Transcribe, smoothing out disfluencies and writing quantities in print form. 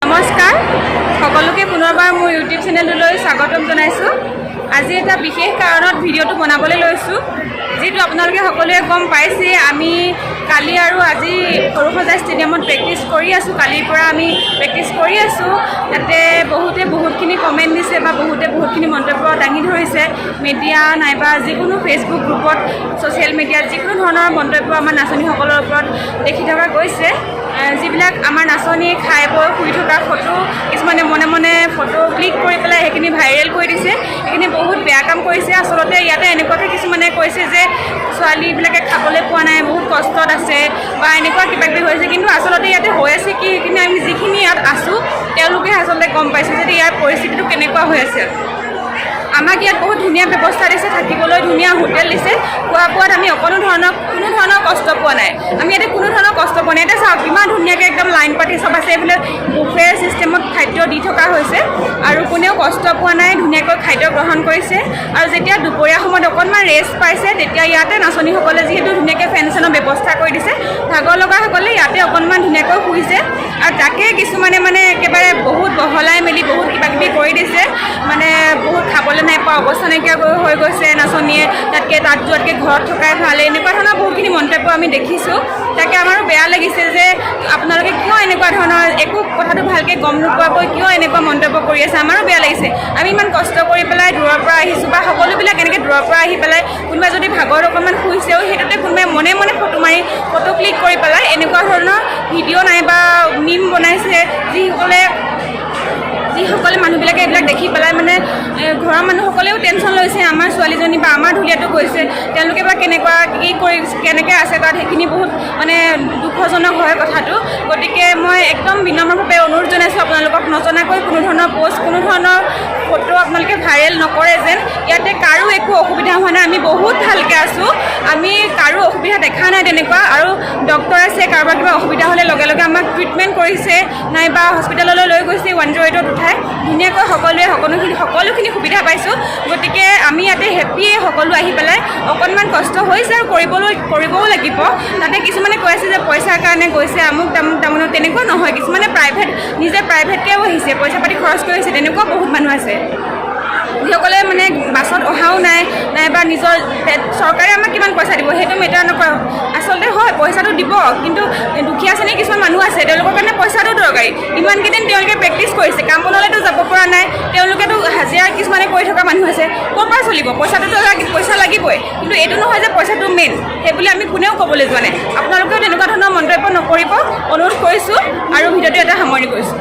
নমস্কাৰ সকলোকে, পুনৰবাৰ মোৰ ইউটিউব চেনেলটোলৈ স্বাগতম জনাইছোঁ। আজি এটা বিশেষ কাৰণত ভিডিঅ'টো বনাবলৈ লৈছোঁ। যিটো আপোনালোকে সকলোৱে গম পাইছে, আমি কালি আৰু আজি সৰুসজাই ষ্টেডিয়ামত প্ৰেক্টিচ কৰি আছোঁ। কালিৰ পৰা আমি প্ৰেক্টিচ কৰি আছোঁ। তাতে বহুতে বহুতখিনি কমেণ্ট দিছে বা বহুতে বহুতখিনি মন্তব্য দাঙি ধৰিছে। মিডিয়া নাইবা যিকোনো ফেচবুক গ্ৰুপত, ছ'চিয়েল মিডিয়াত যিকোনো ধৰণৰ মন্তব্য আমাৰ নাচনীসকলৰ ওপৰত দেখি থকা গৈছে। যিবিলাক আমাৰ নাচনী খাই বৈ শুই থকা ফটো কিছুমানে মনে মনে ফটো ক্লিক কৰি পেলাই সেইখিনি ভাইৰেল কৰি দিছে। সেইখিনি বহুত বেয়া কাম কৰিছে। আচলতে ইয়াতে এনেকুৱাকৈ কিছুমানে কৈছে যে ছোৱালীবিলাকে খাবলৈ পোৱা নাই, বহুত কষ্টত আছে বা এনেকুৱা কিবা কিবি হৈছে। কিন্তু আচলতে ইয়াতে হৈ আছে কি, সেইখিনি আমি যিখিনি ইয়াত আছোঁ, তেওঁলোকে আচলতে গম পাইছে যে ইয়াৰ পৰিস্থিতিটো কেনেকুৱা হৈ আছে। আমাক ইয়াত বহুত ধুনীয়া ব্যৱস্থা দিছে থাকিবলৈ, ধুনীয়া হোটেল দিছে। খোৱা বোৱাত আমি অকণো ধৰণৰ কোনো ধৰণৰ কষ্ট পোৱা নাই। আমি ইয়াতে কোনো ধৰণৰ কষ্ট পোৱা নাই। ইয়াতে চাওক, কিমান ধুনীয়াকৈ একদম লাইন পাতি চব আছে। এইফালে বুফে ছিষ্টেমত খাদ্য দি থকা হৈছে আৰু কোনেও কষ্ট পোৱা নাই, ধুনীয়াকৈ খাদ্য গ্ৰহণ কৰিছে। আৰু যেতিয়া দুপৰীয়া সময়ত অকণমান ৰেষ্ট পাইছে, তেতিয়া ইয়াতে নাচনীসকলে যিহেতু ধুনীয়াকৈ ফেন চেনৰ ব্যৱস্থা কৰি দিছে, ভাগৰ লগাসকলে ইয়াতে অকণমান ধুনীয়াকৈ শুইছে। আৰু তাকে কিছুমানে মানে একেবাৰে বহুত বহলাই মেলি বহুত কিবা কিবি কৰি দিছে। মানে বহুত খাবলৈ নাই পোৱা, অৱস্থা নাইকিয়া হৈ গৈছে নাচনীয়ে, তাতকৈ তাত যোৱাতকৈ ঘৰত থকাই ভাল, এনেকুৱা ধৰণৰ বহুতখিনি মন্তব্য আমি দেখিছোঁ। তাকে আমাৰো বেয়া লাগিছে যে আপোনালোকে কিয় এনেকুৱা ধৰণৰ একো কথাটো ভালকৈ গম নোপোৱাকৈ কিয় এনেকুৱা মন্তব্য কৰি আছে। আমাৰো বেয়া লাগিছে। আমি ইমান কষ্ট কৰি পেলাই দূৰৰ পৰা আহিছোঁ বা সকলোবিলাক এনেকৈ দূৰৰ পৰা আহি পেলাই কোনোবাই যদি ভাগৰত অকণমান শুইছেও, সেইটোতে কোনোবাই মনে মনে ফটো মাৰি, ফটো ক্লিক কৰি পেলাই এনেকুৱা ধৰণৰ ভিডিঅ' নাইবা মিম বনাইছে। যিসকলে মানুহবিলাকে এইবিলাক দেখি পেলাই মানে ঘৰৰ মানুহসকলেও টেনশ্যন লৈছে, আমাৰ ছোৱালীজনী বা আমাৰ ঢুলীয়াটো গৈছে, তেওঁলোকে বা কেনেকুৱা কি কৰি কেনেকৈ আছে তাত, সেইখিনি বহুত মানে দুখজনক হয় কথাটো। গতিকে মই একদম বিনম্ৰভাৱে অনুৰোধ জনাইছোঁ আপোনালোকক, নজনাকৈ কোনো ধৰণৰ পষ্ট, কোনো ধৰণৰ ফটো আপোনালোকে ভাইৰেল নকৰে যেন। ইয়াতে কাৰো একো অসুবিধা হোৱা নাই। আমি বহুত ভালকৈ আছোঁ। আমি কাৰো অসুবিধা দেখা নাই তেনেকুৱা। আৰু ডক্টৰ আছে, কাৰোবাৰ কিবা অসুবিধা হ'লে লগে লগে আমাক ট্ৰিটমেণ্ট কৰিছে নাইবা হস্পিটেললৈ লৈ গৈছে 108ত উঠাই। ধুনীয়াকৈ সকলোৱে সকলোখিনি সুবিধা পাইছোঁ। গতিকে আমি ইয়াতে হেপ্পিয়ে সকলো আহি পেলাই। অকণমান কষ্ট হৈছে আৰু কৰিবও লাগিব। তাতে কিছুমানে কৈ আছে যে পইচাৰ কাৰণে গৈছে, আমুক তামুক তামুক। তেনেকুৱা নহয়। কিছুমানে নিজে প্ৰাইভেটকৈও আহিছে, পইচা পাতি খৰচ কৰিছে, তেনেকুৱা বহুত মানুহ আছে। যিসকলে মানে বাছত অহাও নাই নাইবা নিজৰ চৰকাৰে আমাক কিমান পইচা দিব সেইটো মেটাৰ নকৰে। আচলতে হয়, পইচাটো দিব, কিন্তু দুখীয়া শ্ৰেণীৰ কিছুমান মানুহ আছে, তেওঁলোকৰ কাৰণে পইচাটো দৰকাৰী। ইমানকেইদিন তেওঁলোকে প্ৰেক্টিচ কৰিছে, কাম বনলৈতো যাব পৰা নাই। তেওঁলোকেতো হাজিৰা কিছুমানে কৰি থকা মানুহ আছে, ক'ৰ পৰা চলিব? পইচাটোতো পইচা লাগিবই। কিন্তু এইটো নহয় যে পইচাটো মেইন, সেই বুলি আমি কোনেও ক'বলৈ যোৱা নাই। আপোনালোকেও তেনেকুৱা ধৰণৰ মন্তব্য নকৰিব, অনুৰোধ কৰিছোঁ আৰু ভিডিঅ'টো এটা সামৰণি কৰিছোঁ।